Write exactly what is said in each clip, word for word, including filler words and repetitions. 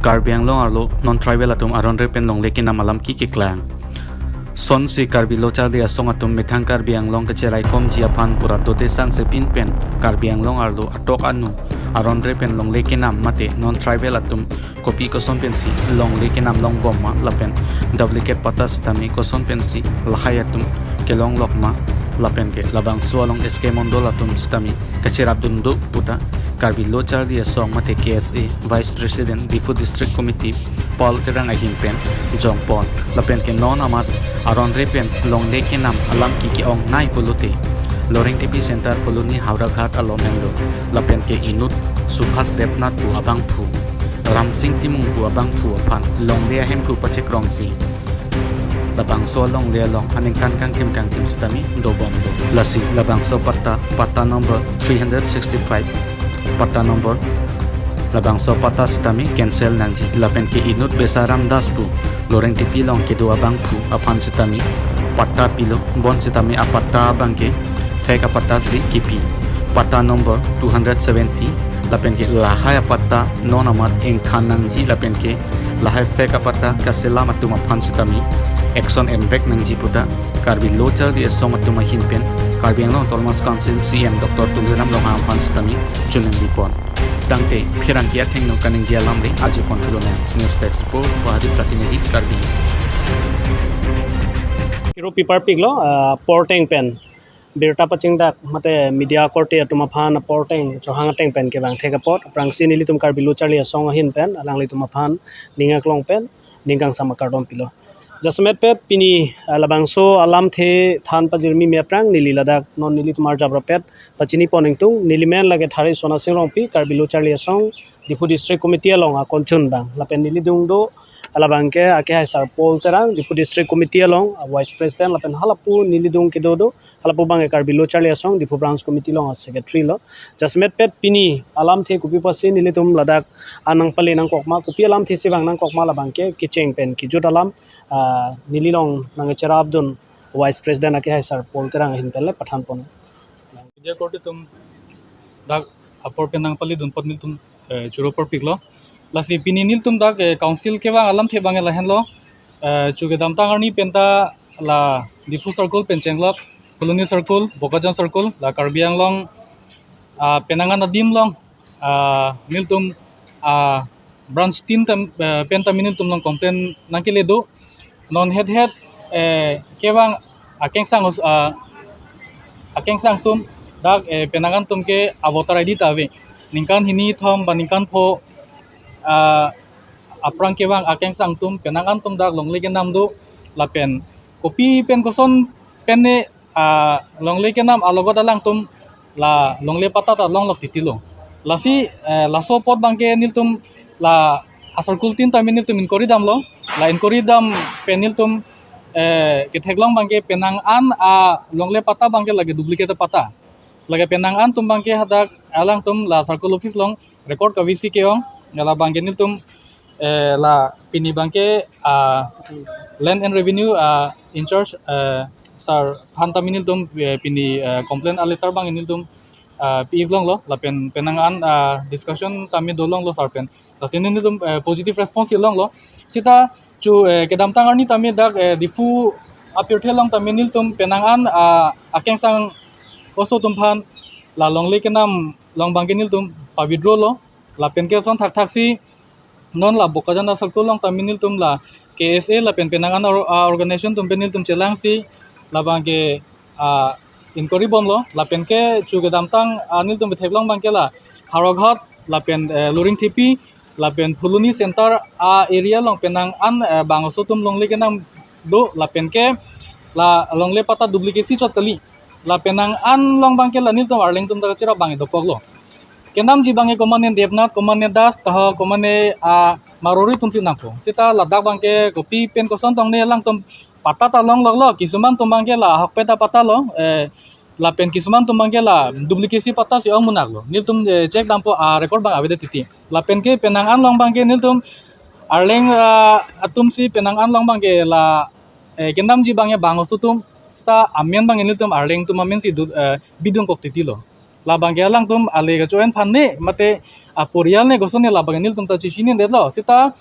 Karbi Anglong arlo non-tribal atum aron-re pen longle kenam alam keklang. Sonsi Karbi Lo Charli Asong atum methang Karbi Anglong kachiraikomji aphan pura dote sangse pin pen Karbi Anglong arlo atok anu aron-re pen longle kenam mate non-tribal atum kopi koson pensi longle kenam longbom ma lapen duplicate patta sitame koson pensi lahai atum kelonglok ma lapen ke labangso along S K Mondol atum sitame kachirapdun do puta Karbi Lo Charli Asong mate K S A Vice President Diphu District Committee Paul Terang ahin pen jongpon lapen ke non amat aron-re pen longle kenam alam keke-ongnei pulote Loringthepi Center Colony Howraghat along mendo lapen ke inut Subhas Debnath pu abangphu, Ramsing Timung pu abangphu aphan longle ahemphu pachekrongsi labangso alongle along aningkan kangkim kangkim sitame dobom do. Lasi labangso patta, patta number three hundred sixty-five, patta number labangso patta sitame cancel nangji lapen ke inut Besaram Das pu Loringthepi along kedo abangphu aphan sitame patta pilo, bonsitame apatta abangke fake apatta si kipi. Patta number two hundred seventy lapen ke lahai apatta non amat ingthan nangji lapen ke lahai fake apatta kaselam atum aphan sitame action envek nangji puta Karbi Lo Charli Asong atum ahin pen Karbi Anglong Autonomous Council C E M Doctor Tuliram Ronghang aphan sitame choningri pon. Tangte pherangke athengno kaningje alam le ajo konthulo nang. News Desk Report, Bahadi Pratinidhi, Karbi. Kiro pipar piklo, ah, porteng pen birta pachingdak mate media korte atum aphan porteng chohang ateng pen kevang thek apot aphrangsi nelitum Karbi Lo Charli Asong ahin pen alanglitum aphan ning aklong pen ning kangsam akardom pilo. Jasemet pet pini, ah, labangso alamthe than pajirmi me aphrang neli ladak non nelitum arjap rapet pachini pon ingtung, neli men lake Thari Sona Sing Rongpi, Karbi Lo Charli Asong Diphu District Committee along akonchun abang. Lapen neli dung do, labangke akehai Sar Paul Terang, Diphu District Committee along, ah, Vice President, lapen halapu neli dung kedo do, halapu abangke Karbi Lo Charli Asong Diphu Branch Committee along, ah, Secretary lo. Jasemet pet pini alamthe kopi pusi nelitum ladak an nangpale nangkok ma, kopi alamthe si vang nangkok ma labangke kecheng pen kejut alam, ah, neli along nangcherapdun Vice President akehai Sar Paul Terang ahin pen le pathan pon. Media korte atum dak apor pen nangpale dun apot nelitum, eh, choro apor piklo. Lasi pini nelitum dak, eh, council kevang alamthe abangke lahenlo. Eh, chu kedamtang arni penta la Diphu Circle pen chenglok, Phuloni Circle, Bokajan Circle, la Karbi Anglong, ah, penang an adim along, ah, nelitum, ah, branch tin tam, eh, pen tame nelitum along complain nangkele do. Non het het, eh, kevang akengsang os-, ah, akengsang atum dak, eh, penang an atum ke avoter I D ta ave. Ningkan hini thom ba ningkan pho, ah, aphrang kevang akengsang atum penang an atum dak longle kenam do lapen kopi pen koson pen ne, ah, longle kenam alogot alangtum la longle patta ta longlok titilo. Lasi, eh, laso apot abangke nelitum la asarkul tin tame nelitum inquiry damlo, la inquiry dam pen nelitum, eh, ketheklong abangke penang an alongle patta abangke lake duplicate patta. Lake penang an atum abangke hadak alangtum la circle office along record kavisi ke-ong, la abangke nelitum, eh, la pini abangke, ah, Land and Revenue, ah, in charge, eh, sir aphan tame nelitum, eh, pini, eh, complain aletter abang nelitum, ah, pi-ik longlo, lapen penang an, ah, discussion tame dolonglo sir pen. Lasi nelitum, eh, positive response longlo. Sita chu, eh, kedamtang arni tame dak, eh, Diphu apirthe along tame nelitum penang an, ah, akengsang oso atum aphan la longle kenam along abangke nelitum pa-withdraw lo. Lapen ke ason thakthak si non la Bokajan asarkul along tame nelitum la K S A lapen penang an or-, ah, organization atum pen nelitum chelangsi labangke, ah, inquiry bomlo. Lapen ke chu kedamtang, ah, nelitum ketheklong abangke la Howraghat lapen, eh, Loringthepi lapen Phuloni center a-area along penang an, eh, bang oso atum longle kenam do lapen ke la longle patta duplicate si chot kali. La penang an along abangke la nelitum arleng atum ta kachirap abang dokoklo. Kenamji abangke komatne Debnath, komatne Das, taho komatne, ah, Marwari atum si nangpo. Sita ladak abangke kopi pen koson tong ne alangtum patta ta longloklo, kisuman atum abangke la ahokpet apatta lo, eh, lapen kisuman atum abangke la duplicate si patta si ong munak lo. Nelitum, eh, check dampo, ah, record abang avedet titi. Lapen ke penang an along abangke nelitum arleng, ah, atum si penang an along abangke la, eh, kenamji abangke bang oso atum sita amen abangke nelitum arleng atum amen si du-, eh, bidung kok titi lo. La abangke alangtum ale kacho-en aphan ne mate aporial ne koson ne labang nelitum ta chechinidetlo. Seta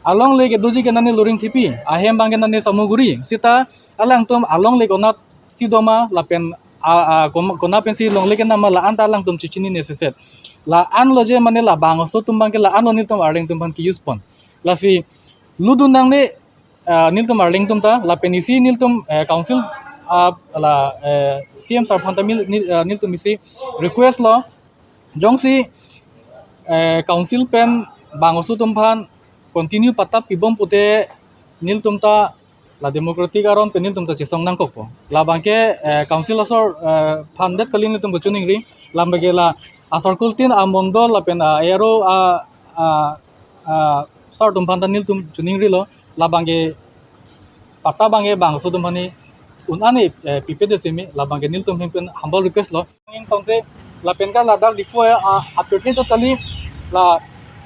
alongle kedoji ke nani Luring Thepi, ahem abang ke nani Samuguri. Seta alangtum alongle konat si doma lapen a, a, kom-, konat pensi longle kenam ma la-an ta alangtum chechinine seset. La-an lo je mane labangso atum abang ke la-an lo nelitum Arleng atum aphan ke-use pon. Lasi ludun nangne, ah, nelitum Arleng atum ta lapen isi nelitum, eh, council, ah, la, eh, C M sir aphan ta mil-, nel-, ah, nelitum isi request lo, jongsi, eh, council pen bangso atum aphan continue patta pibom pute nelitum ta la democratic aron pen nelitum ta chesong nangkokpo. Labang ke, eh, council asor, eh, aphan det kali nelitum kachiningri. Labang ke la asar kultin amondol lapen a ero a, a, a sar atum aphan ta nelitum chiningrilo. Labang ke patta abang ke bangso atum aphan un-an, eh, pipedet seme, labang ke nelitum ahin pen humble request lo. Ingtongte lapen ke ladak Diphu a, a, apirthe chot kali la,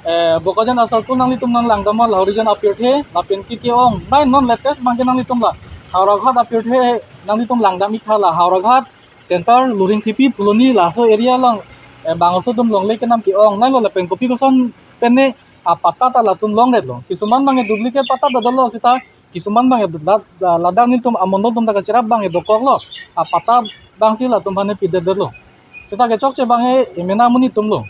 eh, Bokajan asar kul nanglitum nanglang damnon la Horijan apirthe lapen ke ke-ongnei non latest abang ke nanglitum la Howraghat apirthe nanglitum langdam ik tha la Howraghat Center, Luring Thepi, Phuloni laso area along, eh, bangso atum longle kenam ke-ongneilo lapen kopi koson pen ne apatta ta latum longdetlo. Kisuman abang ke duplicate patta ta dolo seta kisuman abang ke la-, la-, ladak nelitum amondol atum ta kacherap abang ke dokoklo. Apatta abangsi latum aphan ne pidetdetlo. Seta kechokche abang ke emena amonit atumlo.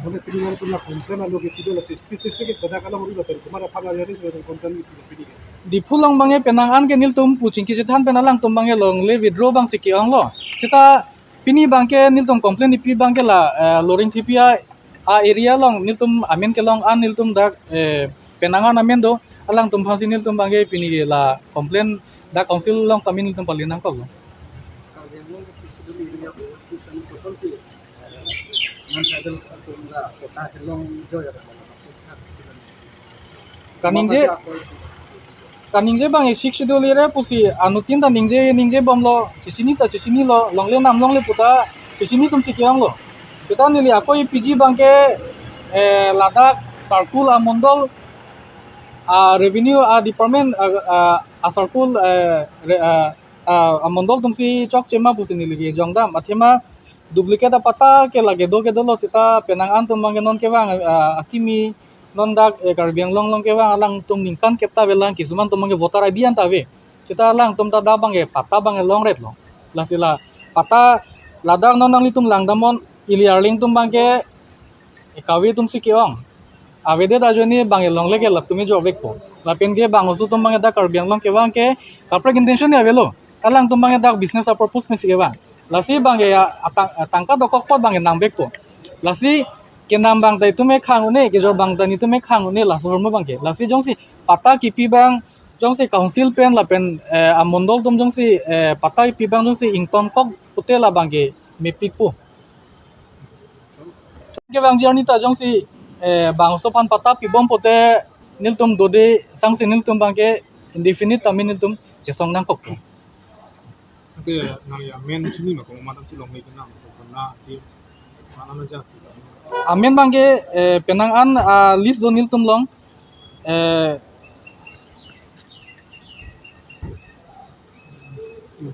Bole pini nangtum la complain alo ke pidetlo, specific ke dak along ri lapen komat aphan area ri lapen complain ke pidetlo pini ke. Diphu along abang ke penang an ke nelitum pu chingki chethan pen alangtum abang ke longle withdraw abangsi ke-onglo. Seta pini abang ke nelitum complain ipi abang ke la, eh, Luring Thepi a, a area along nelitum amen kelong an nelitum dak, eh, penang an amen do, alangtum aphansi nelitum abang ke pini ke la complain dak council along ta amen nelitum pali nangkoklo. Karbi Anglong ke Sixth Schedule area ko, itu sana kosong sih. Kaningje, kaningje abang ke Sixth Schedule area pusi anuttin ta ningje, ningje bomlo, chechini ta chechinilo, longle nam longle puta chechini atumsi ke-onglo. Seta neli ako ipiji abang ke, eh, ladak circle amondol, ah, revenue, ah, department, ah, ah, ah, circle, eh, re-, ah, ah, amondol atumsi chokche ma pusi neli kejongdam. Athema duplicate apatta ke lake do kedolo seta penang an atum abang ke non kevang, ah, akimi non dak, eh, Karbi Anglong along kevang alangtum ningkan kep ta avelang, kisuman atum abang ke voter I D an ta ave. Seta alangtum ta dak abang ke patta abang ke longretlo. Lasi la patta ladak non nanglitum langdamnon ili Arleng atum abang ke, eh, kave atumsi ke-ong. Avedet ajoine abang ke longle ke latum ejorvekpo. Lapen ke bangso atum abang ke dak Karbi Anglong kevang ke kaprek intention ne avelo. Alangtum abang ke dak business a-purpose pensi kevang. Lasi abang ke ya atang-, atangka dokok apot abang ke nangvekpo. Lasi kenam abang ta itum ekhang un-e, kejor abang ta itum ekhang un-e laso ahormu abang ke. Lasi jongsi patta kipi abang, jongsi council pen lapen, eh, amondol atum jongsi, eh, patta kipi abang jongsi ingtonkok pute labang ke mepikpo. Kevangji arni ta jongsi, eh, bangso aphan patta pibom pute nelitum dode sangsi nelitum abang ke indefinite tame nelitum chesong nangkokpo. Ante nang ya amen chini ma komat atumsi longle kenam ko kona di mana na jasi. Amen abang ke, eh, penang an, ah, list do nelitum along, eh,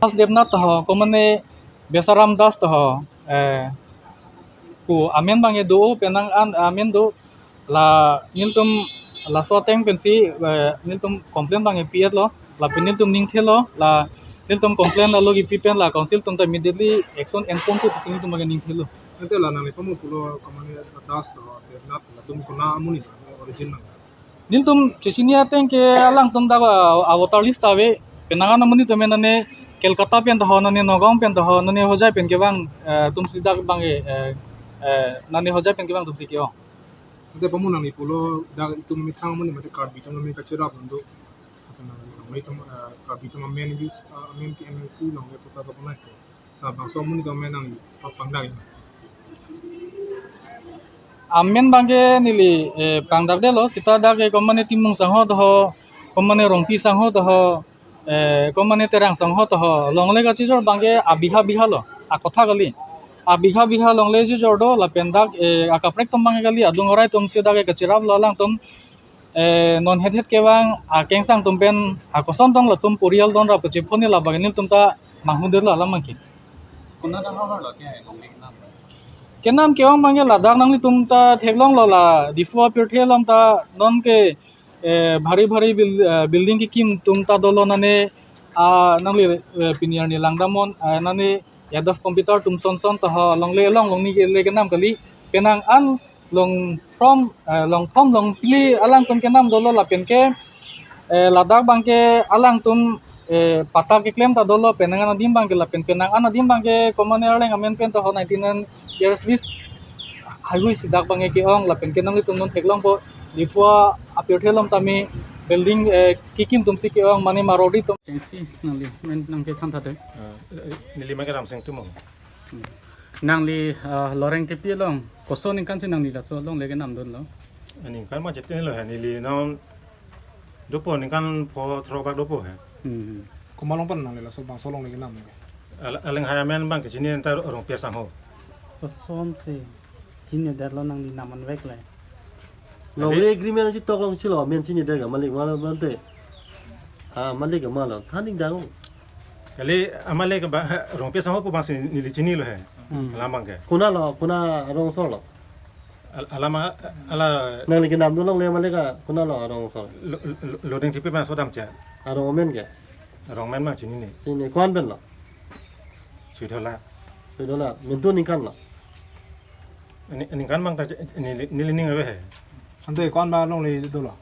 Das Debnath toho, komane Besaram Das toho, eh, pu amen abang ke do, penang an amen do, la nelitum laso ateng pensi, eh, nelitum complain abang ke pi-etlo, lapen nelitum ningthelo, la nelitum complain alo kipi pen la council atum ta immediately action enponpo pusi nelitum abang ke ningthelo. Ante la nangli pamu pulo komane Das toho, Debnath latum kona amonit origin nang. Nelitum chechini ateng ke alangtum dak a, a voter list ave, penang an amonit atum nane Kolkata pen toho, nane Nagaon pen toho, nane Hojai pen kevang, eh, atumsi dak abang ke, eh, eh, nane Hojai pen kevang atumsi ke-ong. Ante pamu nangli pulo dak itum methang amonit mate Karbi atum amen kacherap nang do. Ante nangli itum, eh, Karbi atum amen bis, eh, amen ke M L C longle puta do konat ko. Labangso amonit atum amen nangli pangdak. Amen abang ke neli, eh, pangdakdetlo, seta dak ke komane Timung sangho toho, komane Rongpi sangho toho, eh, komane Terang sangho toho, longle kachijor abang ke abigha bigha lo, akotha kali. Abigha bigha longle chijor do, lapen dak, eh, akaprek atum abang ke kali, adung arai atumsi dak ke kacheraplo alangtum, eh, non het het kevang akengsang atum pen akoson tong latum porial don rap kachephone labang ke nelitum ta manghudetlo alam abang ke. Kona dak havar lo ke ai longle kenam? Kenam ke-ong abangke ladak nanglitum ta theklonglo la Diphu apirthe along ta non ke, eh, bhari bhari buil-, eh, building kekim atum ta dolo nane, ah, nangli, eh, pini arni langdamnon, ah, nane yadav computer atum son son ta ho longle along longni kele kenam kali, penang an long from, eh, long from long phli alangtum kenam dolo lapen ke, eh, ladak abangke alangtum, eh, patta keklem ta dolo penang an adim abangke lapen penang an adim abangke komane arleng amen pen ta ho ninety-nine years bis haihui si dak abangke ke-ong lapen ke nanglitum non theklongpo Diphu apirthe along tame building, eh, kekim atum si ke-ong mane marodi atum. Chengsi nangli men nangkethan thate. Ah, eh, neli abangke Ramsing Timung. Hmm. Nangli, ah, Loreng Tepi along koson aningkan si nangli laso along le kenamdunlo? Aningkan ma chetin lo he, neli non dopo aningkan pho throk bak dopo he. Hmm. Komat along pen nangli laso bangso along le kenam ke? Al-, aling hai amen abangke chini anta Rongpi asangho. Koson si chinidetlo nangli nam anvek le? Longle agreement chetok along chilo, amen chinidet ke malik ma lo ante. Ah, malik ke ma lo. Thaning dang. Kali amalik ke ba, Rongpi asangho pu abang si neli chinilo he. Hmm. Alam abangke. Konat lo, konat arongso lo? Al-, alam a-, ala nangli kenamdun longle malik ke konat lo arongso? Lo-, lo-, Loreng Tepi abang so damche. Arong amen ke? Arong amen abang chinine. Chini ko-an pen lo? Suidola. Suidola. Mendun aningkan lo? Ani-, aningkan abang ta che-, neli, neli ning ave he. Ante ko-an abang longle dolo?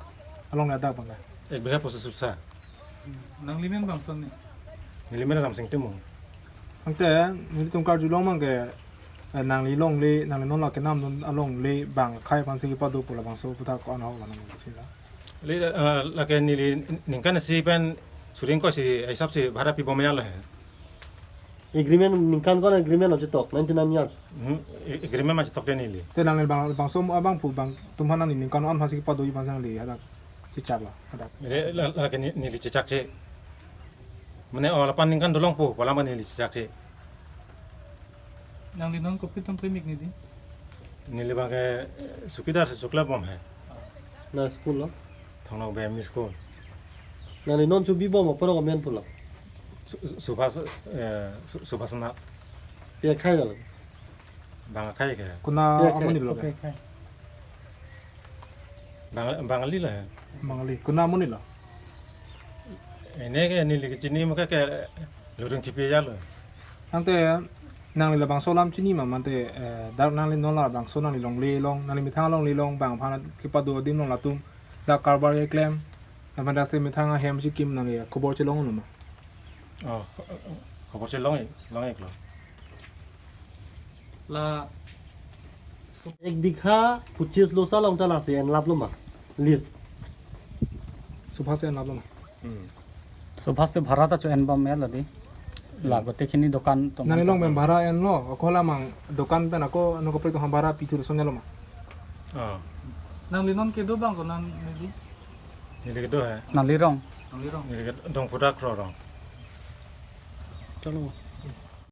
Alongle adak abang ke? Ek bigha pochis rusa. Nangli men bangson ni? Neli men Ramsing Timung. Ante nelitum karjulong abangke, eh, nangli longle, nangli non la kenamdun alongle bang akhei aphan si kepado pu labangso aputhak ko-an ahok lo nangli si la? Le, eh, lake neli ningkan isi pen suring ko si hisap si bhara pibom ya lo he. Agreement ningkan ko-an agreement lo chetok, ninety-nine years. Hmm, a-, agreement ma chetok de neli. Te nangli bang, bangso abang pu bang atum aphan nangli ningkan ko-an aphan si kepadoji aphan si nangli hadak chechak lo, hadak. Le, la, lake ne-, neli chechakche. Mane o lapu aningkan dolong pu, pu alam abang neli chechakche. Nangli non kopi atum primik ni di? Neli abangke, eh, sukidar si chokla bom he. Na school lo? Thongnokbe M E school. Nangli non chubi bom apor ko men pulo? Su-, Subhas, eh, Su-, Subhas na. Pi akhei lo? Bang akhei ke. Kona Pi akhei? Amonit lo ke? Bang-, Bangali lo he. Bangali. Kona amonit lo? Ene ke neli kechini mo ke, ke Loreng Tepi ya lo. Ante nangli labangso alam chini ma, mante, eh, dak nangli non labangso nangli longle along, nangli methang alongle along bang aphan kepado adim along latum dak karbar keklem, lapen dak si methang ahem chekim nangli khobor chelong lo ma? Oh, khobor chelong-ik, long-ik lo. La ek bigha pochis rusa along ta lasi enlap lo ma? Lease. Subhas enlap lo ma? Hmm. Subhas si bhara ta cho-en bom ya lo di. La Hmm. gote kini dokan atum. Nangli along pen bhara enlo, ako hala mang dokan pen ako ano kaprek atum aphan bhara pithu son ya lo ma? Ah. Nangli non kedo abang ko non neli? Neli kedo he. Nangli rong? Nangli rong. Neli kedo Dongphudak Kro rong. Chalo.